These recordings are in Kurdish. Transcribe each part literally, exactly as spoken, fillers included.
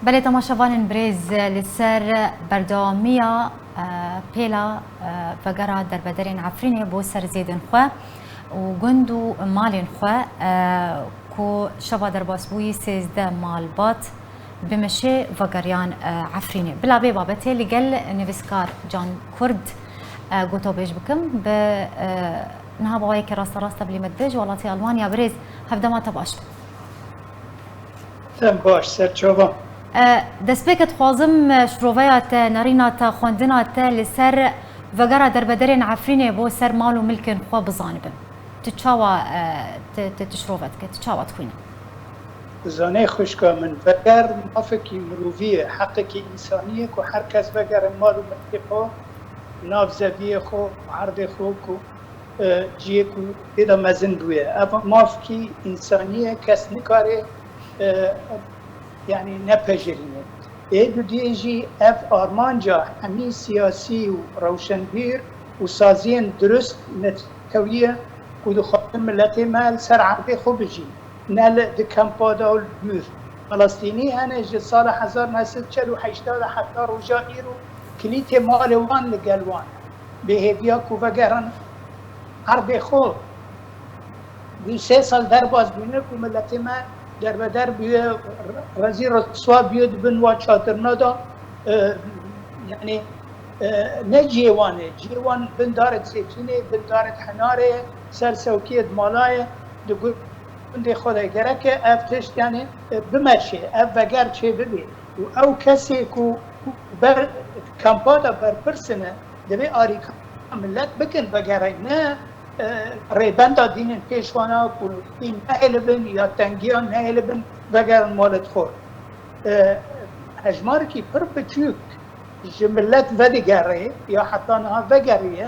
Belê temaşevanên birêz, li ser berdewamiya, e, pêla, e, vegera derbederên Efrînê bo ser zêdên xwe û gund û malên xwe, e, ku şeva derbasbûyî sêzdeh malbat bi meşê vegeriyan, e, Efrînê. Bila vê babetê li gel nivîskar Can Kurd, e, gotobêj bikim. Bi, e, niha bi awayekî rasterast te bilî me dibe ji welatê Almanya. Birêz, hevdema te baş be. Dem baş, serçava. E, destpêke dixwazim, e, şiroveya te, nerîna te, xwendina te li ser vegera derbederên Efrînê bo ser mal û milkên xwe bizanibim. Tu çawa, e, tu, tu, tu şirove dike, tu çawa dixwîne? Zanê xwişka min, veger mafekî mirovî ye, heqekî însanî ye ku her kes vegere mal û milkê xwe, nav zeviyê xwe, erdê xwe ku, e, cihê ku tê de mezin bûye. Ev mafkî însanî ye, kes nikare, e, yanî nepejirîne. Ê dudiyê jî ev armanca hemî siyasî û rewşenbîr û saziyên dirust netewî ye ku dixwazin miletê me li ser erdê xwe bijîn, ne li di kempa de û li dûr. Filistînî hene ji sala hezar neh sed çel û heşta de heta roja îro kilîtê malê wan li gel wan e. Bêhêviya ku vegerin erdê xwe. Bû sê sal derbas bûne ku miletê me derbeder bûye, rezî riswa bûye di bin wa çadirna de, e, yanî, e, ne cihê wan e. Cihê wan bin darê zeytûnê, bin darê henarê, ser sewkiyê di mala ye, di gundê xwe de. Gereke ev tişt, yanî, e, bimeşe, ev veger çê bibe. Û ew kesê ku ber kampa de berpirs in, divê arîka millet bikin, vegereyne, e, rêbenda dînin pêş wana ku hîn nehêlibin ya tengiyan nehêlibin, vegerin malê xwe. E, hejmarekî pir biçûk ji millet vedigere ya heta niha vegeriye,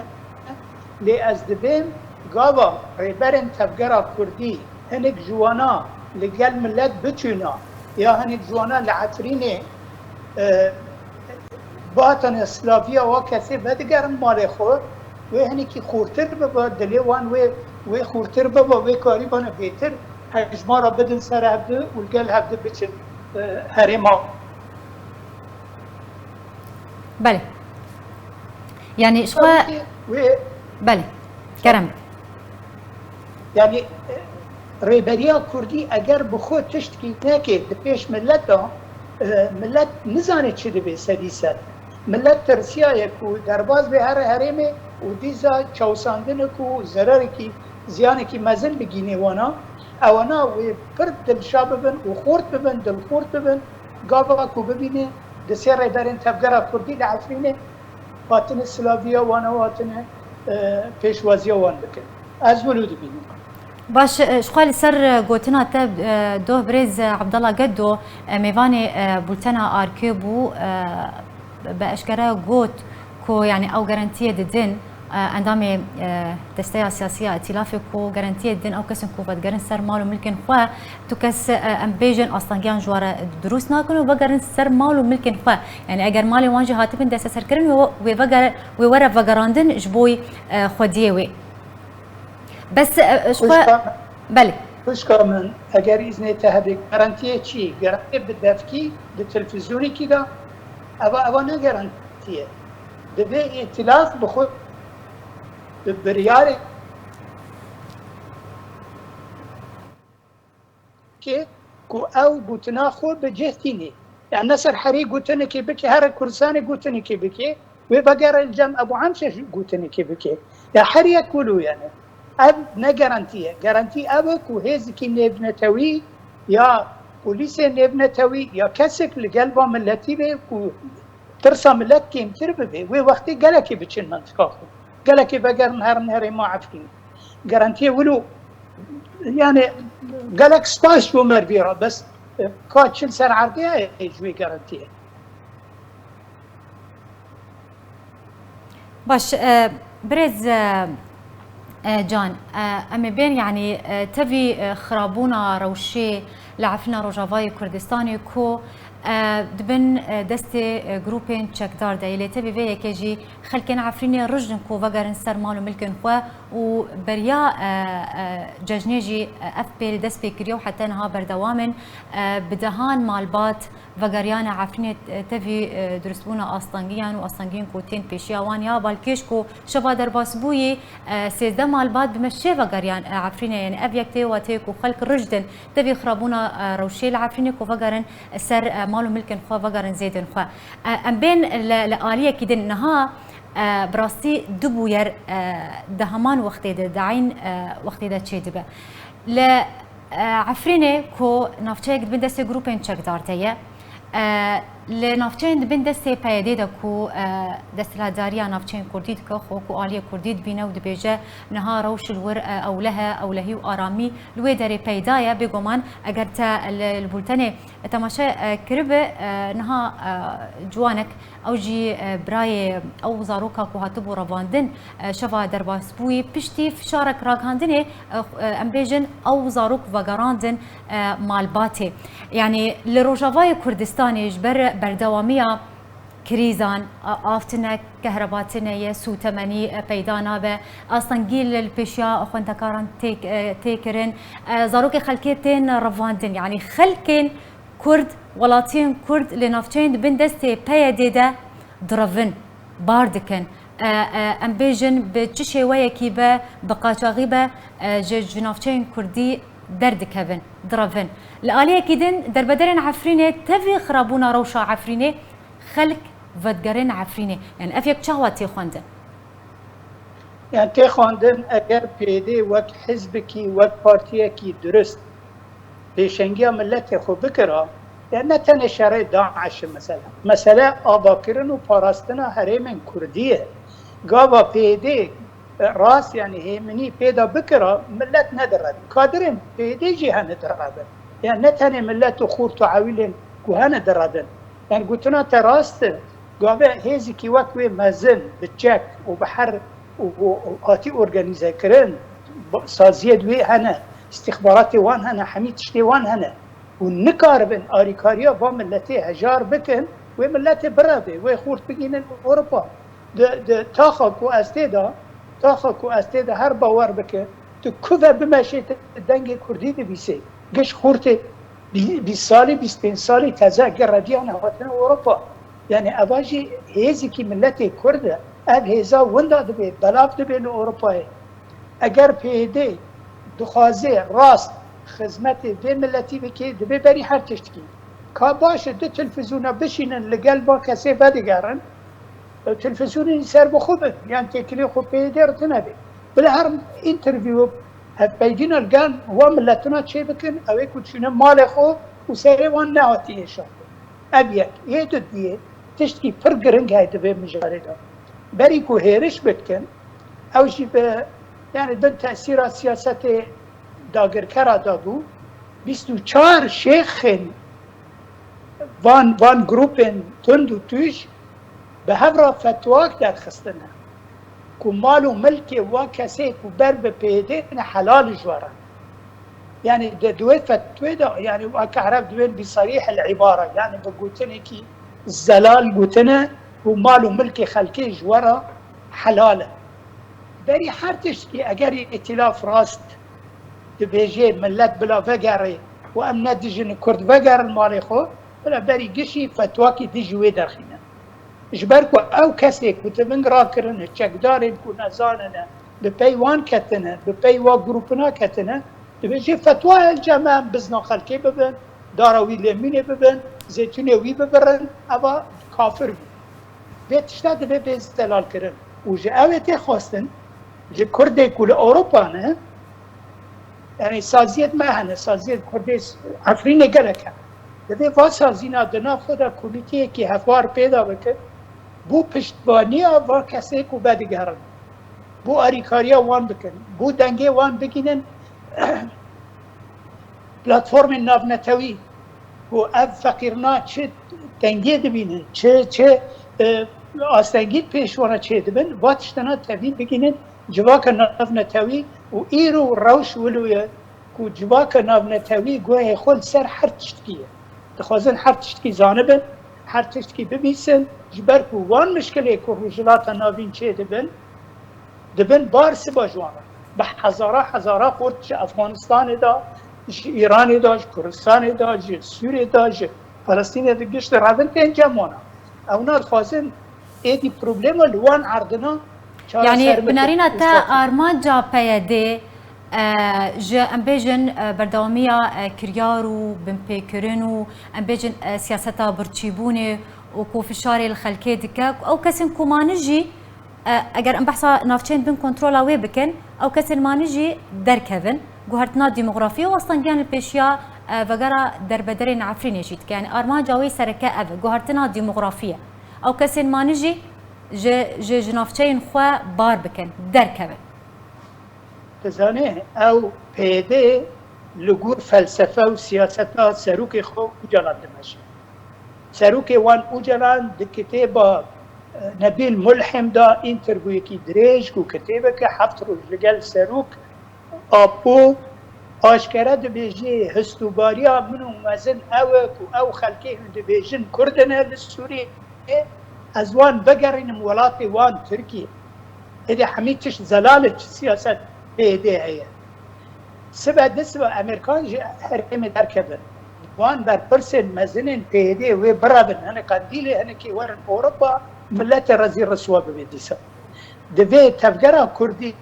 lê ez dibêm gava rêberên tevgera kurdî hinek ji wana li gel millet biçûna ya hinek ji wana li Efrînê, e, bihatine silaviya wa kesê vedigerin malê xwe, wê hinekî xûrtir bibe, dilê wan wê, wê xûrtir bibe, wê karîbane bêtir hejmara bidin ser hevdi û li gel hevdi biçin, e, herêma. Belê. Yanî ji xwe Tabii ki wê Belê. Kerem. Yanî, e, rêberiya kurdî eger bi xwe tiştkî neke di pêş millet de, e, millet nizane çi dibe serî ser. Millet tirsiyaye ku derbas be here herêmê û dîsa çawsandine ku zererekî, ziyanekî mezin bigîne wana. Ewana wê pir dilşa bibin û xort bibin, dilxort bibin. Gava ku bibîne di sê rêberên tevgera kurdî li Efrînê hatine silaviya wan û hatine, e, pêşwaziya wan bikin. Ez wilo dibînim. Baş, e, ji xwe li ser, e, gotina te, e, doh birêz, e, Abdallah Geddo, e, mêvanê, e, bultena Arkê bû, e, bi eşkere got ku, yanî, ew garantiyê didin, e, endamê, e, desteya siyasî ya îtîlafê ku garantiyê didin ew kesên ku vedigerin ser mal û milkên xwe, tu kes, e, em bêjin astengiyan ji we re dirûst nakin û vegerin ser mal û milkên xwe. Yanî eger malê wan jî hatibin desteserkirin, wê, wê veger-, wê were vegerandin ji bo, e, xwediyê wê. Bes, e, ji xwe Xwişka Belê. Xwişka min, eger îznê te hebe, garantiyê çi? Garantiyê bi devkî, bi televîzyonekî de? Eva, eva ne garantî ye. Divê îtîlaf bi xwe, bi biryarê ke ku ew gotina xwe bi cih tînê. Yanî ne ser herî gotinekê bike, here Kurdistanê gotinekê bike, wê vegere li cem Ebû Emşe jî gotinekê bike. Ya her yek wilo yani. Ev ne garantî ye. Garantî ev e ku hêzekî nêvnetewî ya polîsê nêvnetewî ya kesek li gel van miletî be ku tirsa milet kêmtir bibe, wê wextê gelekê biçin mintiqa xwe. Gelekê vegerin herin herêma Efrînê. Garantiyê wilo, yani, gelek spas ji bo merivî re, bes, e, ka çi li ser erdê heye ji wê garantiyê? Baş, e, birêz, e, e, Can, e, em ê bên, yanî, e, tevî, e, xirabûna rewşê, Li Efrîna Rojavayê Kurdistanê ku, e, di bin, e, destê, e, grûpên çekdar de yê, lê tevî vê yekê jî xelkên Efrînê rijd in ku vegerin ser mal û milkên xwe û beriya, e, e, cejnê jî, e, ev pê li dest pê kiriye û heta niha berdewam in. E, bi dehan malbat vegeriyane Efrînê, e, tevî, e, durustbûna astengiyan û astengiyên ku tên pêşiya wan ya balkêş ku şeva derbasbûyî, e, sêzdeh malbat bi meşê vegeriyan, e, Efrînê. Yanî ev yek tê wateyê ku xelk rijd in. Tevî xirabûna, e, rewşê li Efrînê ku vegerin ser, e, mal û milkên xwe, vegerin zêdên xwe. E, em bên li, li aliyekî din niha, e, bi rastî du bûyer, e, di heman wextê de, di eyn, e, wextê de çêdibe. Li, e, Efrînê ku navçeyek di bin destê grûpên çekdar de ye, e, li navçeyên di bin destê P Y D'ê de ku, e, desthilatdariya navçeyên kurdî dike, xwe ku aliyê kurdî dibîne û dibêje, niha rewş li wir, e, ewleh e, ewlehî û aramî li wê derê peyda ye. Bêguman eger te li, li bultenê temaşe, e, kiribe, e, niha, e, ciwanek, ew jî, e, birayê ew zaroka ku hatibû revandin, e, şeva derbasbûyî piştî fişarek ragihandinê, e, xu-, e, em bêjin ew zarok vegerandin, e, malbatê. Yanî li Rojavayê Kurdistanê ji ber berdewamiya krîzan, a-, av tine, kehreba tine ye, sûtemenî, e, peyda nabe, astengî li, li pêşiya xwendekaran tê, e, tê kirin, e, zarokê xelkê tên revandin. Yanî xelkên Kurd, welatiyên Kurd li navçeyên di bin destê P Y D'ê de direvin, bar dikin. E, e, em bêjin bi çi şêweyekî be, bi qaçaxî be, e, ji, ji navçeyên Kurdî derdikevin, direvin. Li aliyekî din derbederên Efrînê tevî xirabûna rewşa Efrînê xelk vedigerin Efrînê. Yanî ev yek çawa tê xwendin? Yani tê xwendin eger P Y D wek hizbekî, wek partiyekî durist pêşengiya miletê xwe bikira, yani ne tenê şerê DAIŞ e mesela. Mesele avakirin û parastina herêmên Kurdî ye. Gava P Y D rast, yani hêminî pê de bikira, milet nedirevin. Kadirên P Y D jî hene direvin. Yani ne tenê milet û xort û ewîlên ku hene direvin. Yani gotina te rast e. Gave hêzekî wek wê mezin bi çek û bi her û, û, û hatî organîzekirin, saziyê di wê hene, îstîxbaratê wan hene, hemî tiştê wan hene. Û nikaribin arîkariya van miletê hejar bikin, wê miletê birevê, wê xort bigînin Ewropa. Di, di taxa ku ez tê de, taxa ku ez tê de her bawer bike, tu ku ve bimeşê, tu dengê kurdî dibîsê. Giş xortê bî-, bîst salî, bîst pênc salî teze gereviyane hatine Ewropa. Yani eva jî hêzekî miletê Kurd e. Ev hêza winda dibe, belav dibe li Ewropayê. Eger P Y D dixwaze rast xizmetê vê miletî bike, dibe berî her tiştkî. Ka baş e, du televîzyona bişînin, li gel van kesê vedigerin, ew televîzyonên serbixwe bin, yan têkilê xwe P Y D re tune be. Bila her interview hevpeydîna li gel wan miletina çêbikin, ew ê ku diçûne malê xwe û serê wan nehatî êşandin. Ev yek. Yê dudiyê tiştkî pir giring heye di vê mijarê de. Berî ku hêriş bikin, ew jî bi, yani bin tesîra siyasetê dagirkera de bû, bîst û çar şêxên van, van grûpên tund û tûj bi hev re fetwak derxistine ku mal û milkê wa kesê ku ber bi P Y D ne helal ji we re. Yani di, di wê fetwê de, yani weke ereb dibên bi sarîh el îbare, yani bi gotinekî zelal gotine ku mal û milkê xelkê ji we re helal e. Berî her tiştkî eger îtîlaf rast dibêje, millet bila vegerê û em ne dijin Kurd vegerin malê xwe, bila berî gişî fetwakî dijî wê derxîne. Ji ber ku ew kesê ku tevî rakirine, çekdarên ku nezanine, bi pey wan ketine, bi pey wa grûpina ketine, dibêje fetwa el cem em bizna xelkê bibin, dara wî lêmînê bibin, zeytûnê wî bibirin, eva kafir bû. Vê tişta divê bê zelalkirin. Û ji ew ê tê xwestin, ji Kurdê ku li Ewropa ne, yani saziyet me hene, saziyet Kurdê Efrînê gelek hene. Divê va sazîna di nav xwe de komîteyekî hevwar pêda bikin, bo piştbaniya va kesê ku vedigerin, bo arîkariya wan bikin, bo dengê wan bigînin platformên navnetewî, ku ev feqîrina çi tengiyê dibînin, çi, çi, e, astengî pêş wana çêdibin, va tiştana tevî bigînin civaka navnetewî û îro rewş wilo ye, ku civaka navnetewî guhê xwe li ser her tiştkî ye. Dixwazin her tiştkî zanibin, her tiştkî bibîsin, ji ber ku wan mişkilê ku Rojhilata Navîn çêdibin, dibin bar siba ji wan re. Bi hezara hezara Kurd ji Efxanistanê de, ji Îranê de, ji Kurdistanê de, ji Sûriyê de, ji Felestînê de giş direvin tên cem wan re. Ewna dixwazin êdî problema li wan erdina çareser bikin. Yanî binarîna te armanca P Y D, e, ji em bêjin, e, berdewamiya, e, kiryar û binpêkirin û em bêjin, e, siyaseta birçîbûnê û ku fişarê li xelkê dike, ew kesên ku mane jî, e, eger em behsa navçeyên bin kontrola wê bikin, ew kesên mane jî derkevin. Guhertina demografiyê û astengiyan li pêşiya, e, vegera derbederên Efrînê jî dike. Yanî armanca wê sereke ev e, guhertina demografiyê. Ew kesên mane jî ji, ji, ji navçeyên xwe bar bikin, derkevin. Dizanî, ew P Y D li gor felsefe û siyaseta serokê xwe Ocalan dimeşe. Serokê wan Ocalan di kitêba, e, Nebîl Mulhim de întêrvûyekî dirêj ku kitêbeke heft roj li gel serok Apo aşkere dibêjê, histûbariya min û mezin ew e ku ew xelkê hûn dibêjin Kurd in e li Sûriyê, ez wan vegerînim welatê wan Tirkiyê. Êdî hemî tişt zelal e, çi siyaset P Y D heye. Sibe du sibe Amerîkan ji herêmê derkevin. Wan berpirsên mezinên P Y D wê birevin, hinek Qendîlê, hinekî werin Ewropa, miletê rezî riswa bibe dîsa. Divê tevgera Kurdî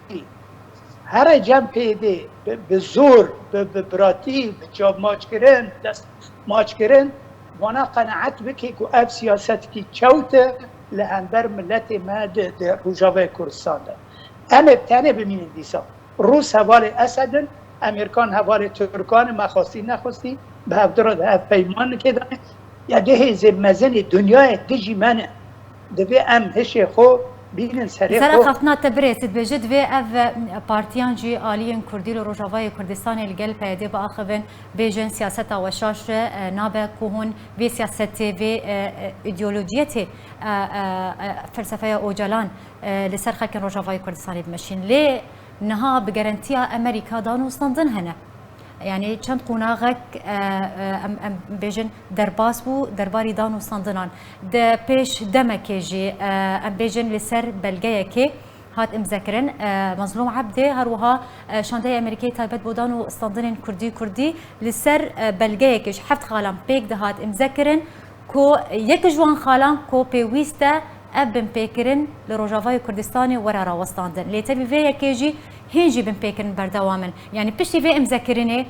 here cem P Y D bi, bi zor, bi, bi biratî, bi çavmaçkirin, destmaçkirin, vana qenaet bike ku ev siyasetekî çewt e li hember miletê me di, di Rojavayê Kurdistan de. Em ê bi tenê bimînin dîsa. Rûs hevalê Esed in, Amerîkan hevalê Tirkan in, me xwestî nexwestî, bi hevdu re de ev peymanekê de ne. Ya du hêzên mezin ê dinyayê dijî me ne. Divê em hişê xwe bînin serê Ser xwe. axaftina te birêz, dibêje divê ev, e, partiyan jî aliyên Kurdî li Rojavayê Kurdistanê li gel P Y D biaxivin, bêjin siyaseta we şaş e, e, nabe ku hûn vê siyasetê, vê, e, e, îdeolojiyetê, e, e, e, felsefeya Ocalan, e, li ser xelkên Rojavayê Kurdistanê bimeşîn. Lê niha bi garantiya Amerîka dan û standin hene. Yanî çend qonaxek, e, e, em, em bêjin derbas bû derbarî dan û standinan. Di pêş demekê jî, e, em bêjin li ser belgeyekê hat îmzekirin. E, Mezlûm Ebdê her wiha, e, şandeyê Amerîkayê taybet bo dan û standinên Kurdî Kurdî li ser, e, belgeyekê ji heft xalan pêk dihat îmzekirin ku yek ji wan xalan ku pêwîst e ev binpêkirin li Rojavayê Kurdistanê were rawestandin. Lê tevî vê yekê jî hîn jî binpêkirin berdewam in. Yanî piştî vê îmzekirinê,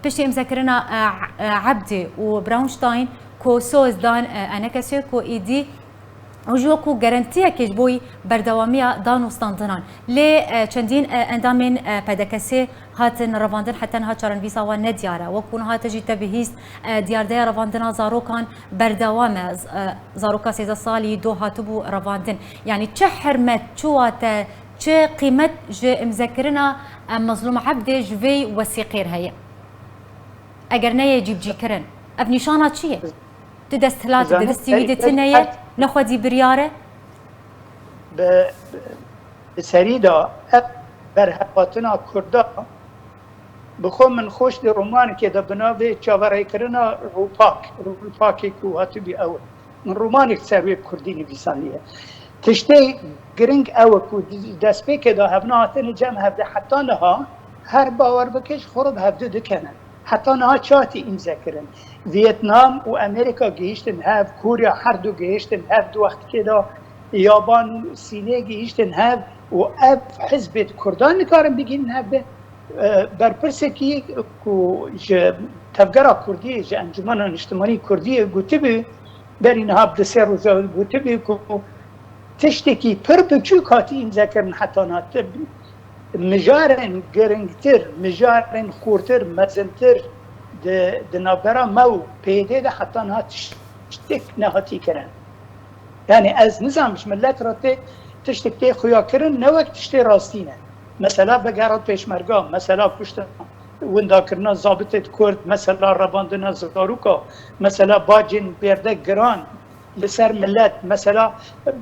piştî îmzekirina, e, e, Ebdî û Braunstein ku soz dan, e, enekesê ku îdî û ji wekû garantiyekê ji bo berdewamiya dan û standinan. Lê, e, çendîn, e, endamên, e, P D K S'ê hatin revandin, heta niha çarenivîsa wan nediyar e. Wekû niha te jî te bihîst, e, diyardeya revandina zarokan berdewam e. Z-, e, zaroka sêzdeh salî do hatibû revandin. Yanî çi hurmet, çi wate, çi qîmet ji îmzekirina, e, Mezlûm Ebdê ji vê wesîqê re heye? Eger neyê cîbicîkirin, ev nîşana çi ye? Tu desthilat, di destî wî de tune ye, ne xwedî biryar e? Bi, bi, bi serî de ev berhevatina Kurda bi xwe min xweş di romanekê de bi navê Çaverêkirina Rûpak, Rûpakê ku hatibî ew e. Min romanek ser wê bi kurdî nivîsandiye. Tiştê giring ew e ku di destpêkê de hevna hatine cem hevde heta niha her bawer bike ji xwe re bi hevdu dikene. Heta niha çi hatî îmze kirin? Vietnam û Amerîka gihîştin hev, Kûrya her du gihîştin hev di wextikê de, Yaban û Sînê gihîştin hev û ev hizbê di Kurdan nikarin bigihînin hev de. E, berpirsekî ku ji Tevgera Kurdî, ji Encûmena Niştimanî Kurdiyê gotibû, berî niha bi du sê roja gotibû ku tiştekî pir biçûk hatî îmzekirin heta niha. Mijarên giringtir, mijarên xurtir, mezintir di, di navbera me û P Y D de heta niha tiştek nehatî kirin. Yanî ez nizanim ji milet re tê tiştek tê xuya kirin, ne wek tiştê rastî ne. Mesela vegera pêşmerga, mesela kuştina, windakirina zabitê Kurd, mesela revandina zaroka, mesela bacên bêrde giran li ser milet, mesela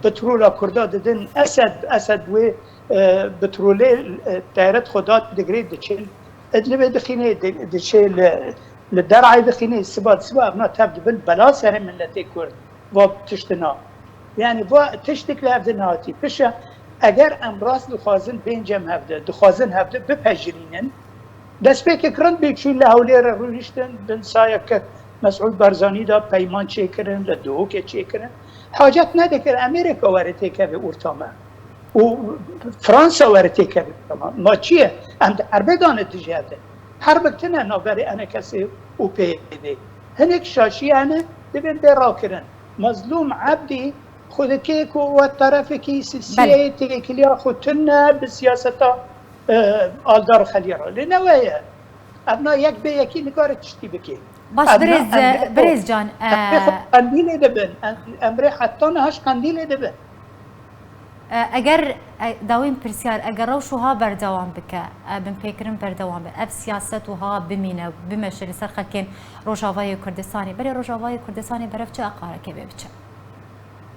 petrola Kurda didin Esed, Esed wê, e, petrolê, e, teyret xwe da digirê diçin Idlibê dixînê, di-, diçê li, li Derayê dixînê, siba siba evna tev dibin bela serê miletê Kurd. Va tiştina. Yani va tiştik li hev de nehatî. Pişa eger em rast dixwazin bên cem hev de, dixwazin hev de bipejirînin, destpêkek rind bê çû li Hewlêrê rûniştin, bin saya kek Mesûd Barzanî da peyman çêkirin, li Duhokê çêkirin. Hacet nedikir Amerîka were têkeve ortama. Û Fransa were têkeve ortama. Ma çi ye? Em di erbê dane dijî hev de. Herbik tune navberê enekesê û P Y D. Hinek şaşî hene, dibên bê rakirin. Mezlûm Ebdî xwe dikê ku we terefekî sisiyê têkiliya xwe tune bi siyaseta, e, Aldar Xelî re. Lê ne we ye. Evna yek bê yekî nikare tiştî bike. Baş, Evna birêz, em rê xwe, birêz can, em rê xwe e, Qendîlê dibin. Em, em rê heta niha ji Qendîlê dibin. E, eger, e, dawîn pirsyar, eger rewş wiha berdewam bike, e, binpêkirin berdewam be, ev siyaset wiha bimîne, bimeşe li ser xelkên Rojavayê Kurdistanê, berê Rojavayê Kurdistanê berev çi eqarekê bê biçe?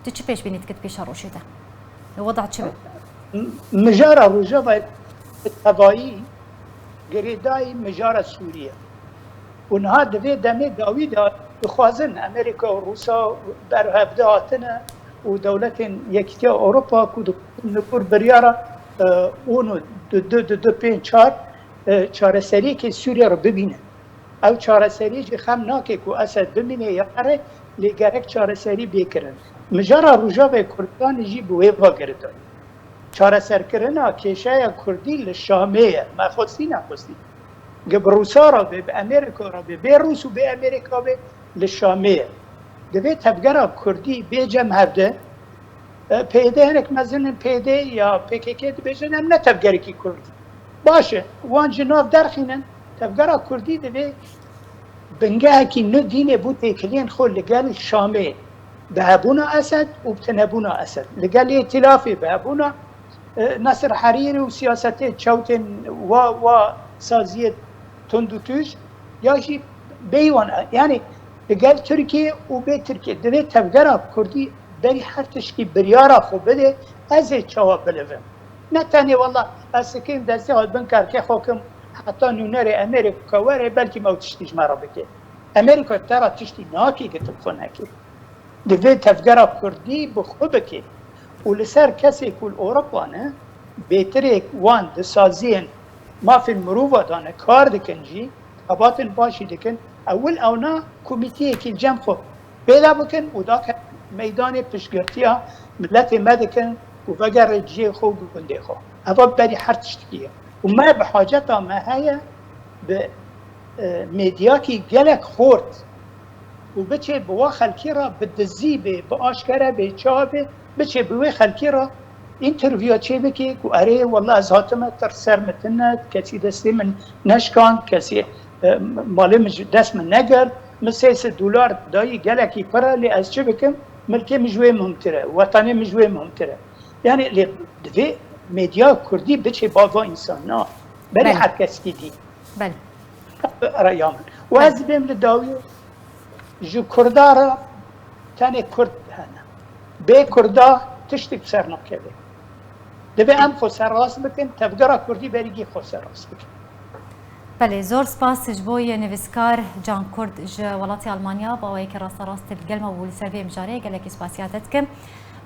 Tu çi pêşbînî dikit pêşerojê de? Li weda çi be? M-, mijara Rojavayê bi tevayî girêdayî mijara Sûriye. Û niha di vê demê dawî de dixwazin Amerîka û Rûsa berhevde hatine û dewletên Yekîtiya Ewropa ku di, li gor biryara, e, ûno du du du du pênc çar, e, çareseriyekê Sûriye re bibînin. Ew çareserî jî xem nake ku Esed bimîne ya re, lê gerek çareserî bê kirin. Mijara Rojavê Kurdistanê jî bi wê va girêdayî. Çareserkirina kêşeya Kurdî li Şamê ye. Me xwestî nexwestî. Gi bi Rûsa re be, bi Amerîka re be, bê Rûs û bê Amerîka be, li Şamê ye. Divê tevgera Kurdî bê cem hev de, e, P Y D hinek mezin in, P Y D ya P K K dibêjin, em ne tevgerekî Kurdî. Baş e, wan ji nav derxînin, tevgera Kurdî divê bingehekî nû dînê bû têkiliyên xwe li gel Şamê, bi hebûna Esed û bi tinebûna Esed. Li gel Îtilafê bi hebûna, e, Nesir Herîrî û siyasetê çewtên wa, wa saziyê tund û tûj, ya jî bêyî wan, e, yanî li gel Tirkiye û bê Tirkiye. Divê tevgera Kurdî berî her tişkî biryara xwe bide, ez ê çawa bilivim. Ne tenê wela ez sikêm destê xwe bin kerkê xwe kim, heta nûnerê Amerîka were, belkî me ew tiştî ji me re bike. Amerîka te re tiştî nakê, gitim xwe nekê. Divê tevgera Kurdî bi xwe bike û li ser kesê ku li Ewropa ne, bêtirê wan di saziyên mafên mirova de ne kar dikin jî, xebatên baş jî dikin, ewil ewna komîteyekî li cem xwe pêda bikin û dake meydanê piştgirtiya miletê me dikin û vegere cihê xwe û gundê xwe. Eva berî her tiştikî ye. Û me bi haceta me heye bi, e, medyakî gelek xort û biçê bi wa xelkî re bi dizî bê, bi aşkere bê, çawa bê, biçê bi wê xelkî re întervîya çê bikê ku erê, wela ez hatime, tir ser min tine, kesî destê min neşkand, kesî, e, malê min ji dest min negirt, min sê sed dolar dayî, gelekî pir e, lê ez çi bikim? Milkê min ji wê muhimtir e, wetanê min ji wê muhimtir e. Yani lê divê medya kurdî biçê ba va însan, na. Berî Belê. her kesekî dî. Belê. Reya min. Û Belê. ez bêm li dawî ji Kurda re tenê Kurd hene. Bê Kurda tiştek bi ser nakeve. Divê em xwe serrast bikin, tevgera Kurdî berî gî xwe serrast bikin. Belê, zor spas ji bo yê nivîskar Can Kurd ji welatê Almanya, bi awayekî rasterast li gel me bû li ser vê mijarê, gelekî spasiya te dikim.